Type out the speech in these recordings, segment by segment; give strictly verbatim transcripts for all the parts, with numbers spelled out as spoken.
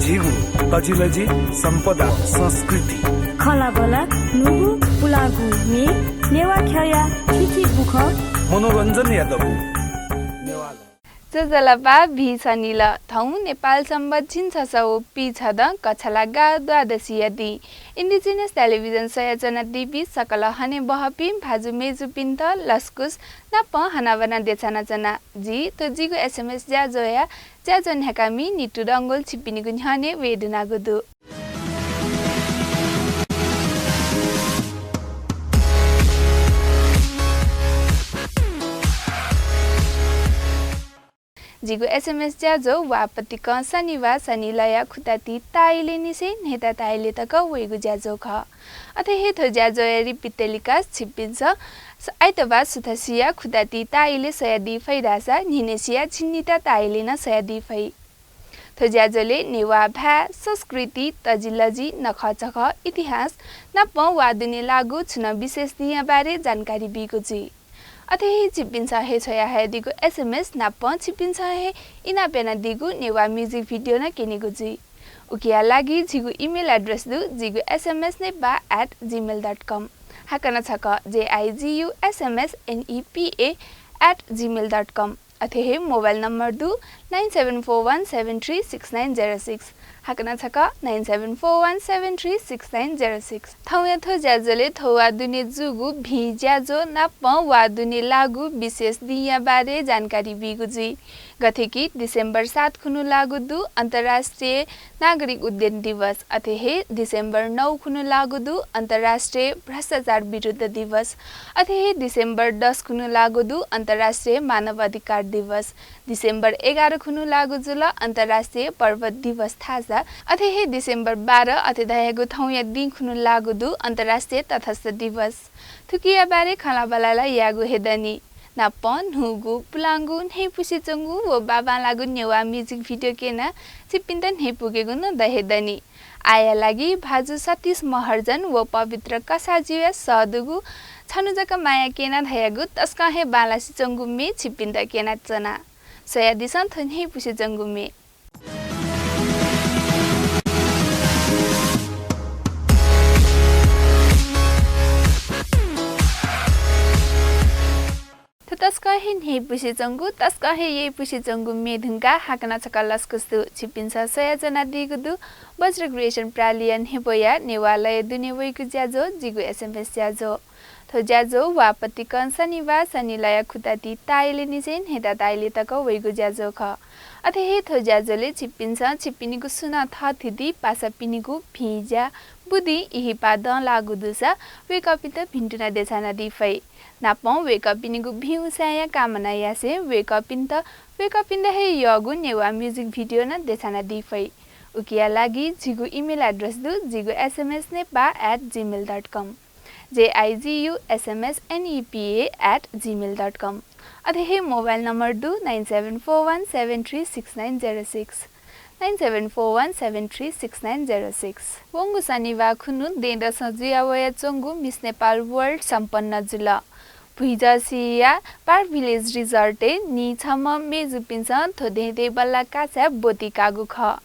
झीगु तजिलजि, सम्पदा, संस्कृति। खँल्हाबल्हा, न्हूगु, पुलांगु म्ये, नेवाः ख्यःया थीथी बुखँ। मनोरञ्जनया दबू। नेवाः ज्वजलपा, भिं सनिल। थौं नेपाल संवत् झिंछसः व पीछदँ कछलागा द्वादशीया दिं। Indigenous Television स्वयाच्वनादीपिं सकल हनेबहःपिं भाजु मय्जुपिन्त लसकुस नापं हनाबना देछानाच्वना। जि थ्व जिगु एसएमएस ज्याझ्वःया ज्याझ्वः न्ह्याकामि नितु डंगोल छिपिनिगु न्ह्यःने वये धुनागु दु। जिगु एसएमएस ज्याझ्वः वाःपतिकं शनिबाः सनिलया खुताति ताःइलय् निसें न्हय्ता ताःइलय् तक वइगु ज्याझ्वः खः। अथे हे थ्व ज्याझ्वःया repeat telecast छिकपिन्सं स-, आइतबाः सुथसिया खुताति ताःइलय् स्वयादी फइ धाःसा न्हिनय्सिया झिंनिता ताःइलय् नं स्वयादी फइ। थ्व ज्याझ्वलय् नेवाः भाय्, संस्कृति, तजिलजि, नखःचखः, इतिहास नापं वा दुने लाःगु छुं नं विशेष दिंया बारे जानकारी बीगु जुइ। अथे हे छिकपिन्सं हे छ्वयाहयादीगु एसएमएस नापं छिकपिन्सं हे इनाप यानादीगु नेवाः music video नं क्यनेगु जुइ। उकिया लागि झीगु email address दु, जिगु एसएमएस नेपाः at gmail dot com। हाकनं छकः, J I G U S M S N E P A at gmail dot com। अथे हे मोबाइल नम्बर दु, nine seven four one seven three six nine zero six। हाकनं छकः, nine seven four one seven three six nine zero six। थौंया थ्व ज्याझ्वलय् थ्व वा दुने जूगु भिं ज्याझ्वः नापं वा दुने लाःगु विशेष दिंया बारे जानकारी बीगु जुइ। गथे कि December सात खुन्हु लाःगु दु अन्तर्राष्ट्रिय नागरिक उड्डयन दिवस, अथे हे December नौ खुन्हु लाःगु दु अन्तर्राष्ट्रिय भ्रष्टाचार विरुद्ध दिवस, अथे हे December दस खुन्हु लाःगु दु अन्तर्राष्ट्रिय मानव अधिकार दिवस, December एघार खुन्हु लाःगु जुल अन्तर्राष्ट्रिय पर्वत दिवस थासा, अथे हे December बाह्र अथे धयागु थौंया दिं खुन्हु लाःगु दु अन्तर्राष्ट्रिय तटस्थ दिवस। थुकिया बारे खँल्हाबल्हा ला यायेगु हे दनि। नापं न्हूगु, पुलांगु, न्ह्यइपुसे च्वंगु व बांबांलाःगु नेवाः music video क्यनाः छिकपिन्त न्ह्यइपुकेगु नं द हे दनि। आःया लागि भाजु सतीश महर्जन व पवित्र कसाःज्यूया सःदुगु छन्हु जक माया क्यना धयागु तसकं हे बांलासे च्वंगु म्ये छिकपिन्त क्यनाच्वना। स्वयादिसँ थ्व न्ह्यइपुसे च्वंगु म्ये। थ्व तसकं हे न्ह्यइपुसे च्वंगु, तसकं हे यइपुसे च्वंगु म्ये धुंकाः हाकनं छकः लसकुस दु। छिकपिन्सं स्वयाच्वनादीगु दु वज्र क्रिएसन प्रालिया न्ह्यब्वया नेवाः लय् दुने वइगु ज्याझ्वः जिगु एसएमएस ज्याझ्वः। थ्व ज्याझ्वः वाःपतिकं शनिबाः सनिलया खुताति ताःइलय् निसें न्हय्ता ताःइलय् तक वइगु ज्याझ्वः खः। अथे हे थ्व ज्याझ्वलय् छिकपिन्सं छिकपिनिगु सुनां थःथिति पासापिनिगु भिं ज्या, बुदिं इहिपाः दं लाःगु दुसा वय्कःपिन्त भिन्तुना देछानादी फइ। नापं वय्कःपिनिगु भिं उसाँय्‌या कामना यासें वय्कःपिन्त, वय्कःपिन्त हे यःगु नेवाः music video नं देछानादी फइ। उकिया लागि झीगु email address दु, जिगु एसएमएस नेपाः at gmail dot com। J I G U S M S N E P A at gmail dot com। अथे हे मोबाइल नम्बर दु, nine seven four one seven three six nine zero six, nine seven four one seven three six nine zero six। वंगु शनिबाः खुन्हु दँय्‌दसं जुया वयाच्वंगु मिस नेपाल वर्ल्ड सम्पन्न जुल। भुइँजसिया पार्क भिलेज रिजर्टय् निं छम्ह मय्जुपिन्सं थ्व दँय्‌तय् बल्लाः कासाय् ब्वति काःगु खः।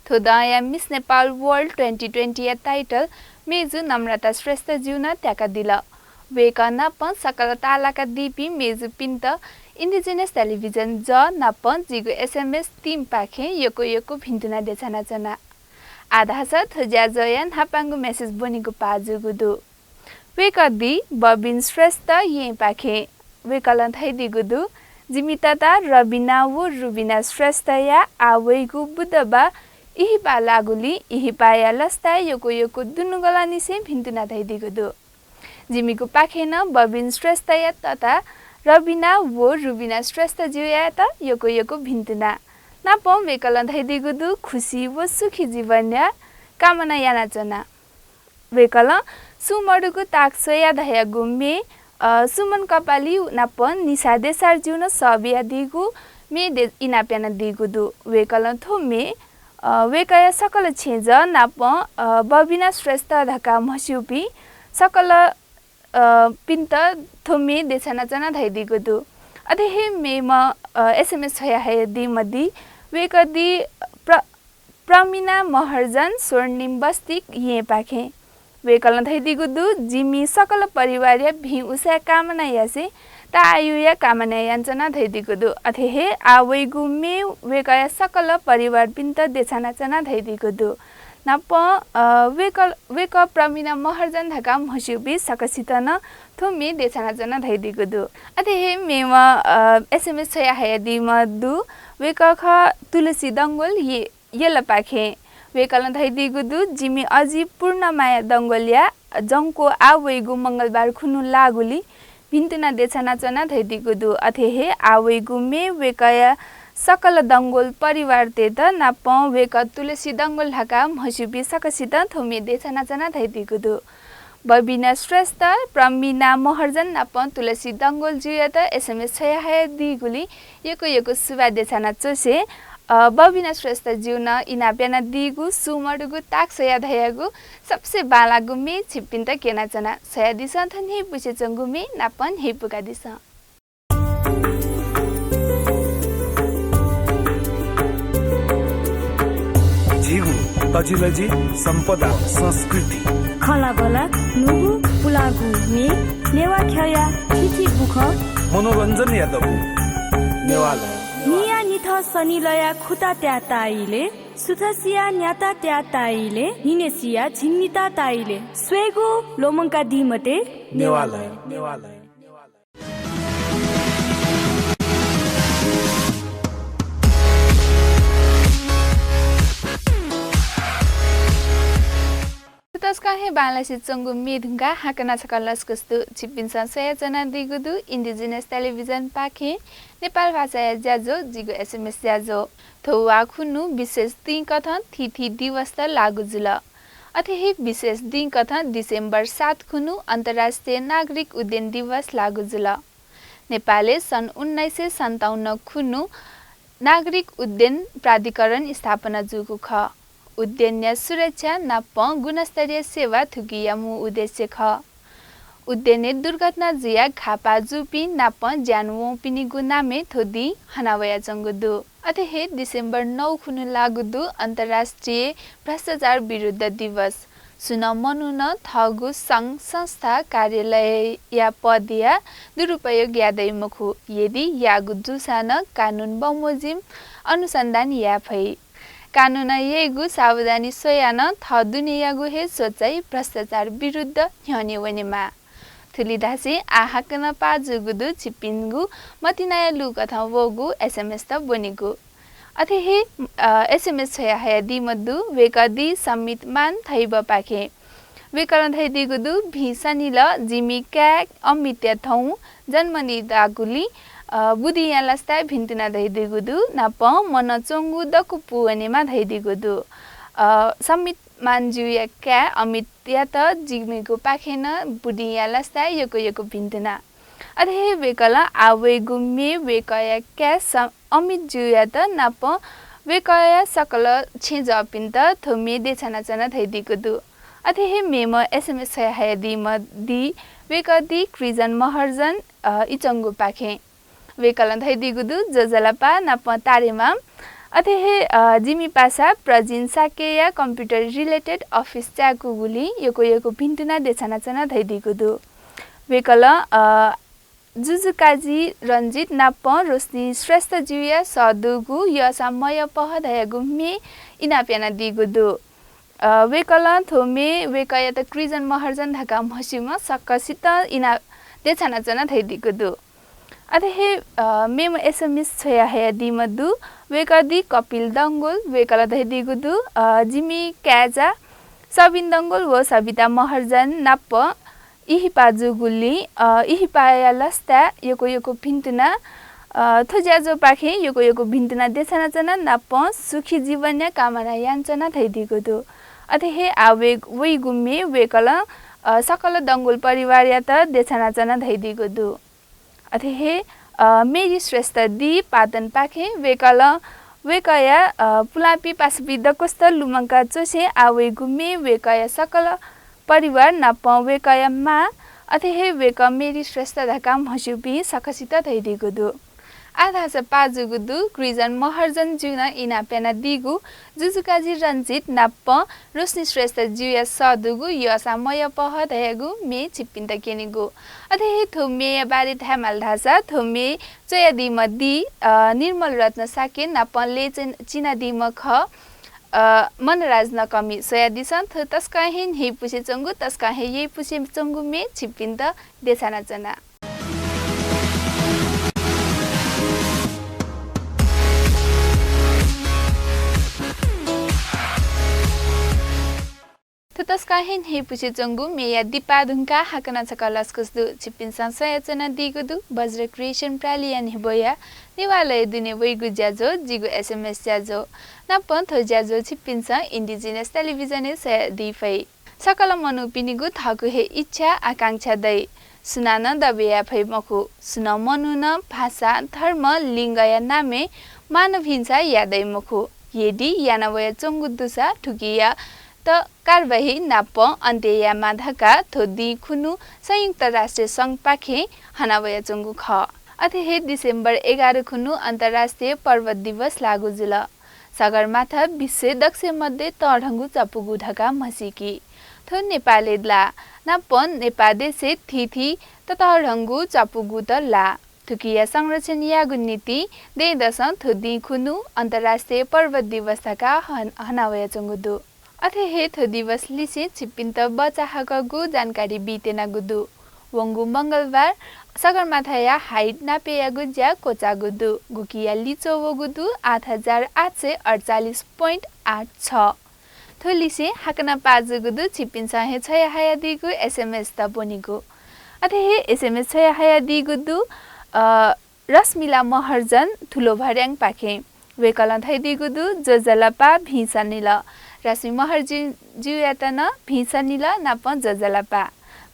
थ्व दँया मिस नेपाल वर्ल्ड twenty twenty या टाइटल मय्जु नम्रता श्रेष्ठज्यू नं त्याकादिल। वय्कः नाप सकल ताःलाकादीपिं मय्जुपिन्त इन्डिजिनस टेलिभिजन जः नाप जिगु एसएमएस टिमपाखें यक्व यक्व भिन्तुना देछानाच्वना। आः धाःसा थ्व ज्याझ्वःया न्हापांगु मेसेज ब्वनेगु पाः जूगु दु। वय्कः दी बबिन श्रेष्ठ येँपाखें। वय्कलं धयादीगु दु, जिमि तता रबिना व रुबिना श्रेष्ठया आः वइगु बुधबाः इहिपाः लाःगुलिं इहिपाःया लसताय् यक्व यक्व दुनुगलंनिसें भिन्तुना धयादीगु दु। जिमिगु पाखें नं बबिन श्रेष्ठया तता रबिना व रुबिना श्रेष्ठज्यूयात यक्व यक्व भिन्तुना। नापं वय्कलं धयादीगु दु, खुसी व सुखी जीवनया कामना यानाच्वना। वय्कलं सुं मदुगु ताक स्वयाः धयागु म्ये, अ, सुमन कपाली नाप निशा देशारज्यूं नं सः बियादीगु म्ये दे-, इनाप यानादीगु दु। वय्कलं थ्व म्ये, अ, वय्कःया सकल छेँजः नाप, अ, बबिना श्रेष्ठ धकाः म्हस्यूपिं सकल, अ, पिन्त थ्व म्ये देछानाच्वना धयादीगु दु। अथे हे मेम्ह, अ, एसएमएस छ्वयाहयादीम्ह दी, वय्कः दी प्र-, प्रमि- प्रमिना महर्जन स्वर्णिम बस्तिक येँपाखें। वय्कलं धयादीगु दु, जिमि सकल परिवारया भिं उसाँय् कामना यासें ता आयुया कामना यानाच्वना धयादीगु दु। अथे हे आः वइगु म्येय् वय्कःया सकल परिवारपिन्त देछानाच्वना धयादीगु दु। नापं, अ, वय्कः, वय्कः प्रमिना महर्जन धकाः म्हस्यूपिं सकसितं नं थ्व म्ये देछानाच्वना धयादीगु दु। अथे हे मेम्ह, अ, एसएमएस छ्वया हयादीम्ह दु, वय्कः खः तुलसी डंगोल ये-, यलपाखें। वय्कलं धयादीगु दु, जिमि अजि पूर्णमाया डंगोलया जंक्व आः वइगु मंगलबार खुन्हु लाःगुलिं भिन्तुना देछानाच्वना धयादीगु दु। अथे हे आः वइगु म्ये वय्कःया सकल डंगोल परिवारतय्त नापं वय्कः तुलसी डंगोल धकाः म्हस्यूपिं सकसितं थ्व म्ये देछानाच्वना धयादीगु दु। बबिना श्रेष्ठ, प्रमिना महर्जन नापं तुलसी डंगोल ज्यूयात एसएमएस छ्वया हयादीगुलिं यक्व यक्व सुभाय् देछानाच्वंसें, अ, बबिना श्रेष्ठ ज्यूं नं इनाप यानादीगु सुमधुगु ताक स्वया धयागु सबसे बांलाःगु म्ये छिकपिन्त क्यनाच्वना। स्वयादिसँ थन हे बुसे च्वंगु म्ये नापं न्ह्यइपुकादिसँ। झीगु तजिलजि सम्पदा संस्कृति। खँल्हाबल्हा न्हूगु पुलांगु म्ये, नेवाः ख्यःया थीथी बुखँ। मनोरञ्जनया दबू नेवालय। न्हिया निथं सनिलया खुता त्याताइले, सुथसिया न्याता त्याताइले, न्हिनेसिया झिंनिता ताइले। स्वयेगु ल्वःमंकादी मते। नेवालय। थुतसकं हे बांलासे च्वंगु म्ये धुंकाः हाकनं छकः लसकुस दु। छिकपिन्सं स्वयाच्वनादीगु दु Indigenous Television पाखें नेपाल भाषाया ज्याझ्वः, जिगु एसएमएस ज्याझ्वः। थ्व वा खुन्हु विशेष दिंकथं थीथी दिवसत लागू जुल। अथे हे विशेष दिंकथं डिसेम्बर सात खुन्हु अन्तर्राष्ट्रिय नागरिक उड्डयन दिवस लागू जुल। नेपालय् सन् उन्नाइस सय सन्ताउन्न खुन्हु नागरिक उड्डयन प्राधिकरण स्थापना जूगु खः। उड्डयनया सुरक्षा नापं गुणस्तरीय सेवा थुकिया मू उद्देश्य खः। उड्डयनय् दुर्घटना जुयाः घाःपाः जूपिं नापं ज्यान वंपिनिगु नामय् थ्व दिं हनावयाच्वंगु दु। अथे हे डिसेम्बर नौ खुन्हु लागू दु अन्तर्राष्ट्रिय भ्रष्टाचार विरुद्ध दिवस। सुं नं मनुखं थःगु संघ संस्था कार्यालयया पदया दुरुपयोग याये दइ मखु। यदि याःगु जूसां नं कानून बमोजिम अनुसन्धान याये फइ। कानूनं यइगु सावधानी स्वयाः नं थः दुनेयागु हे सोचाइ भ्रष्टाचार विरुद्ध न्ह्यःने वनेमाः। थुलि धासें आः हाकनं पाः जूगु दु छिकपिनिगु मतिनाया लुकथं वःगु एसएमएसत ब्वनेगु। अथे हे, अ, एसएमएस छ्वया हयादीम्ह दु, वय्कः दी समित मान थैबपाखें। वय्कलं धयादीगु दु, भिं सनिल जिमि काय् अमितया थौं जन्म नीदागुलिं, अ, बुदिंया लसताय् भिन्तुना धयादीगु दु, नापं मनं च्वंगु दक्व पूवनेमा धयादीगु दु। अ, समित मान ज्यूया काय् अमितयात जिमिगु पाखें नं बुदिंया लसताय् यक्व यक्व भिन्तुना। अथे हे वय्कलं आः वइगु म्ये वय्कःया काय् स-, अमित ज्यूयात नापं वय्कःया सकल छेँ जःपिन्त थ्व म्ये देछानाच्वना धयादीगु दु। अथे हे मेम्ह एसएमएस छ्वया हयादीम्ह दी, वय्कः दी क्रिजन महर्जन, अ, इचंगुपाखें। वय्कलं धयादीगु दु, ज्वजलपा नापं तारेमाम। अथे हे, अ, जिमि पासा प्रजिन शाक्यया computer related office चाय्कूगुलिं यक्व यक्व भिन्तुना देछानाच्वना धयादीगु दु। वय्कलं, अ, जुजुकाजी रञ्जित नापं रोशनी श्रेष्ठ ज्यूया सः दुगु यःसां मयः पहः धयागु म्ये इनाप यानादीगु दु। अ, वय्कलं थ्व म्ये वय्कःयात क्रिजन महर्जन धकाः म्हस्यूम्ह सकसितं इनाप देछानाच्वना धयादीगु दु। अथे हे, अ, मेम्ह एसएमएस छ्वया हयादीम्ह दु, वय्कः दी कपिल डंगोल। वय्कलं धयादीगु दु, अ, जिमि काय्जा सबिन डंगोल व सबिता महर्जन नाप इहिपा जूगुलिं, अ, इहिपाया लसताय् यक्व यक्व भिन्तुना, अ, थ्व ज्याझ्वःपाखें यक्व यक्व भिन्तुना देछानाच्वना नापं सुखी जीवनया कामना यानाच्वना धयादीगु दु। अथे हे आः वय्-, वइगु म्ये वय्कलं, अ, सकल डंगोल परिवारयात देछानाच्वना धयादीगु दु। अथे हे, अ, मेरी श्रेष्ठ दी पाटनपाखें वय्कलं वय्कःया, अ, पुलांपिं पासापिं दक्वसित लुमंका च्वंसें आः वइगु म्ये वय्कःया सकल परिवार नापं वय्कःया मां, अथे हे वय्कः मेरी श्रेष्ठ धकाः म्हस्यूपिं सकसित धयादीगु दु। आः धाःसा पाः जूगु दु। गृजन महर्जन ज्यू नं इनाप यानादीगु जुजुकाजी रञ्जित नाप रोशनी श्रेष्ठ ज्यूया सः दुगु यःसां मयःपहः धयागु म्ये छिकपिन्त क्यनेगु। अथे हे थ्व म्येया बारे धायेमाल धाःसा थ्व म्ये च्वयादीम्ह दी, अ, निर्मल रत्न शाक्य नाप लय् चिन-, चिनादीम्ह खः, अ, मनराज नकःमि। स्वयादिसँ, थ्व तसकं हे न्ह्यइपुसे च्वंगु, तसकं हे यइपुसे च्वंगु म्ये छिकपिन्त देछानाच्वना। थ्व तसकं हे न्ह्यइपुसे च्वंगु म्येया दिपाः धुंकाः हाकनं छकः लसकुस दु। छिकपिन्सं स्वयाच्वनादीगु दु वज्र क्रिएसन प्रालिया न्ह्यब्वया नेवालय दुने वइगु ज्याझ्वः, जिगु एसएमएस ज्याझ्वः। नापं थ्व ज्याझ्वः छिकपिन्सं Indigenous Television-य् स्वयादी फइ। सकल मनूपिनिगु थःगु हे इच्छा, आकांक्षा दइ। सुनानं दबे याये फइ मखु। सुनं मनुखं भाषा, धर्म, लिङ्गया नामय् मानव हिंसा याये दइ मखु। यदि याना वयाच्वंगु दुसा थुकियात कारवाही नापं अन्त्य यायेमाः धकाः थ्व दिं खुन्हु संयुक्त राष्ट्रिय संघपाखें हना वयाच्वंगु खः। अथे हे डिसेम्बर एघार खुन्हु अन्तर्राष्ट्रिय पर्वत दिवस लागू जुल। सगरमाथा विश्वय् दक्वसिबय् मध्ये तःधंगु च्वापुगु धकाः म्हसीकी। थ्व नेपालय् लाः। नापं नेपाः देशय् थीथी ततःधंगु च्वापुगुत लाः। थुकिया संरक्षण यायेगु निंतिं दँय्‌दसं थ्व दिं खुन्हु अन्तर्राष्ट्रिय पर्वत दिवस धकाः हन-, हना वयाच्वंगु दु। अथे हे थ्व दिवस लिसें छिकपिन्त बचाहाकःगु जानकारी बीत्यनागु दु। वंगु मंगलबार सगरमाथाया हाइट नापय् यायेगु ज्या क्वचाःगु दु, गुकिया लिच्वः वःगु दु आठ हजार आठ सय अडचालिस point आठ छ। थ्व लिसें हाकनं पाः जूगु दु छिकपिन्सं हे छ्वयाहयादीगु एसएमएस त ब्वनेगु। अथे हे एसएमएस छ्वयाहयादीगु दु, अ, रश्मिला महर्जन थुलोभर्‍याङपाखें। वय्‌कलं धयादीगु दु, ज्वजलपा, भिं सनिल। रश्मि महर्जन ज्यूयात नं भिं सनिल नापं ज्वजलपा।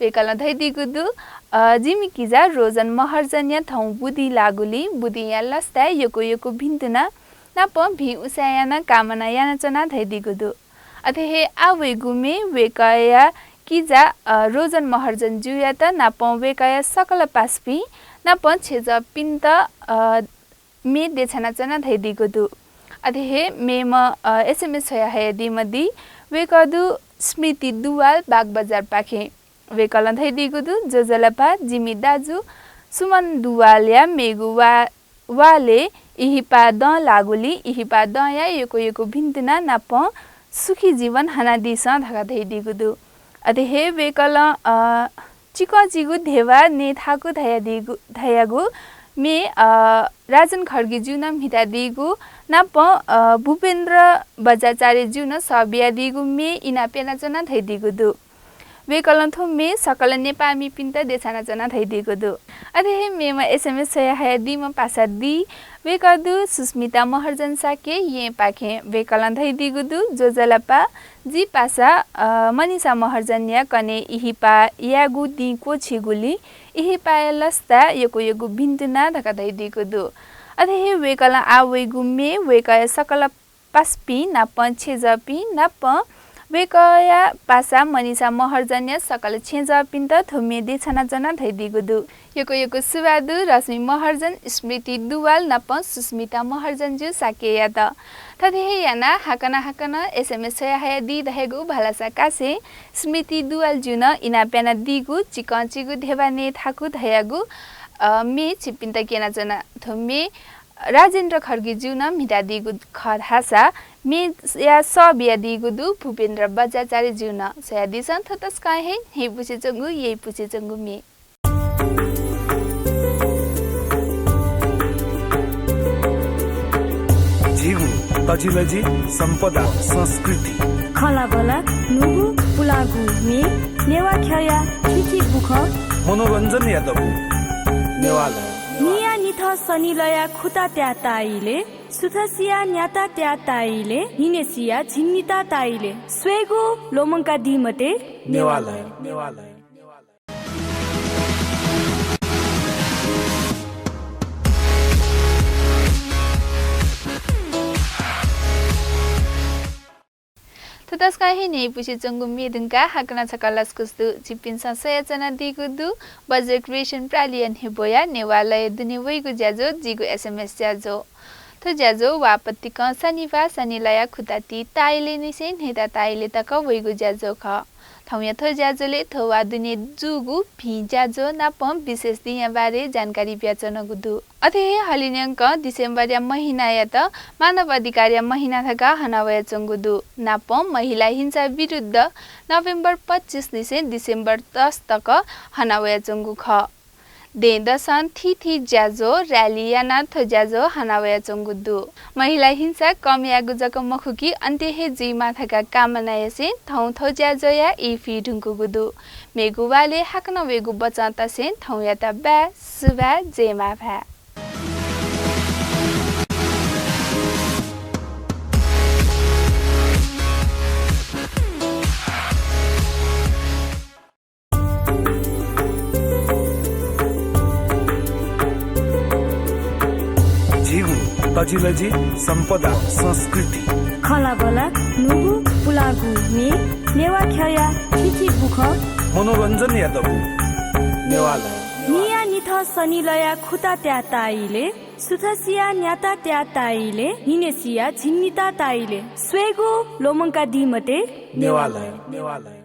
वय्‌कलं धयादीगु दु, अ, जिमि किजा रोजन महर्जनया थौं बुदिं लाःगुलिं बुदिंया लसताय् यक्व यक्व भिन्तुना नापं भिं उसाँय् यानाः कामना यानाच्वना धयादीगु दु। अथे हे आः वइगु म्ये वय्‌कःया किजा, अ, रोजन महर्जन ज्यूयात नापं वय्‌कःया सकल पासापिं नापं छेँजःपिन्त, अ, म्ये देछानाच्वना धयादीगु दु। अथे हे मेम्ह, अ, एसएमएस छ्वयाहयादीम्ह दी, वय्‌कः दु स्मृति दुवाल बागबजारपाखें। वय्‌कलं धयादीगु दु, ज्वजलपा, जिमि दाजु सुमन दुवालया मेगु वा-, वालय् इहिपा दँ लाःगुलिं इहिपा दँया यक्व यक्व भिन्तुना नापं सुखी जीवन हनादिसँ धकाः धयादीगु दु। अथे हे वय्‌कलं, अ, चिकंचिगु धेबा नयेथाकु धयादीगु, धयागु म्ये, अ, राजन खड्गी ज्यू नं म्हितादीगु नापं, अ, भूपेन्द्र बज्राचार्य ज्यू नं सः बियादीगु म्ये इनाप यानाच्वना धयादीगु दु। वय्‌कलं थ्व म्ये सकल नेपाःमिपिन्त देछानाच्वना धयादीगु दु। अथे हे मेम्ह एसएमएस छ्वयाहयादीम्ह पासा दी, वय्‌कः दु सुस्मिता महर्जन शाक्य येँपाखें। वय्‌कलं धयादीगु दु, ज्वजलपा, जि पासा, अ, मनिषा महर्जनया कन्हय् इहिपा यायेगु दिं क्वःछिगुलिं इहिपाया लसताय् यक्व यक्व भिन्तुना धकाः धयादीगु दु। अथे हे वय्‌कलं आः वइगु म्ये वय्‌कःया सकल पासापिं नापं छेँजःपिं नापं वय्‌कःया पासा मनिषा महर्जनया सकल छेँजःपिन्त थ्व म्ये देछानाच्वना धयादीगु दु। यक्व यक्व सुभाय् दु रश्मि महर्जन, स्मृति दुवाल नापं सुस्मिता महर्जन ज्यू शाक्ययात। थथे हे यानाः हाकनं हाकनं एसएमएस छ्वयाहयादी धयागु भलसा कासें स्मृति दुवाल ज्यू नं इनाप यानादीगु चिकंचिगु धेबा नयेथाकु धयागु, अ, म्ये छिकपिन्त क्यनाच्वना। थ्व म्ये राजेन्द्र खड्गी ज्यू नं म्हितादीगु खः धाःसा म्येया सः बियादीगु दु भूपेन्द्र बज्राचार्य ज्यू नं। स्वयादिसँ, थ्व तसकं हे न्ह्यइपुसे च्वंगु, यइपुसे च्वंगु म्ये। झीगु तजिलजि सम्पदा संस्कृति। खँल्हाबल्हा न्हूगु पुलांगु म्ये, नेवाः ख्यःया थीथी बुखँ। मनोरञ्जनया दबू नेवालय। निया निथं सनिलया खुता त्याः ताः इलय्, सुथसिया न्याता त्याः ताः इलय्, न्हिनय्‌सिया झिंनिता ताः इलय् स्वयेगु ल्वःमंकादी मते। नेवालय। तसकं हे न्ह्यइपुसे च्वंगु म्ये धुंकाः हाकनं छकः लसकुस दु। छिकपिन्सं स्वयाच्वनादीगु दु बज्र क्रिएसन प्रालिया न्ह्यब्वया नेवालय् दुने वइगु ज्याझ्वः जिगु एसएमएस ज्याझ्वः। थ्व ज्याझ्वः वापतिकं शनिबाः शनिलया खुताति ताइले निसें न्हय्ता ताइले तक वइगु ज्याझ्वः खः। थौंया थ्व ज्याझ्वलय् थ्व वा दुने जूगु भिं ज्याझ्वः नापं विशेष दिंया बारे जानकारी बियाच्वनागु दु। अथे हे हलिंन्यंकं डिसेम्बरया महिनायात मानव अधिकारया महिना धकाः हनावयाच्वंगु दु। नापं महिला हिंसा विरुद्ध नोभेम्बर पच्चिस निसें डिसेम्बर दस तक हनावयाच्वंगु खः। दँय्‌दसं थीथी ज्याझ्वः, र्‍याली यानाः थ्व ज्याझ्वः हनावयाच्वंगु दु। महिला हिंसा कम यायेगु जक मखु कि अन्त्य हे जुइमा धकाः कामना यासें थौं थ्व ज्याझ्वःया ई फुइ धुंकूगु दु। मेगु वालय् हाकनं वयेगु बचं तसें थौंयात बाय्, सुभाय्, जय मांभाय्। झीगु तजिलजि सम्पदा संस्कृति। खँल्हाबल्हा न्हूगु पुलांगु म्ये, नेवाः ख्यःया थीथी बुखँ। मनोरञ्जनया दबू नेवालय्। न्हिया निथं शनिलया खुता त्याः ताइले, सुथसिया न्याता त्याः ताइले, न्हिनेसिया झिंनिता ताइले। स्वयेगु ल्वःमंकादी मते नेवालय्। नेवालय्।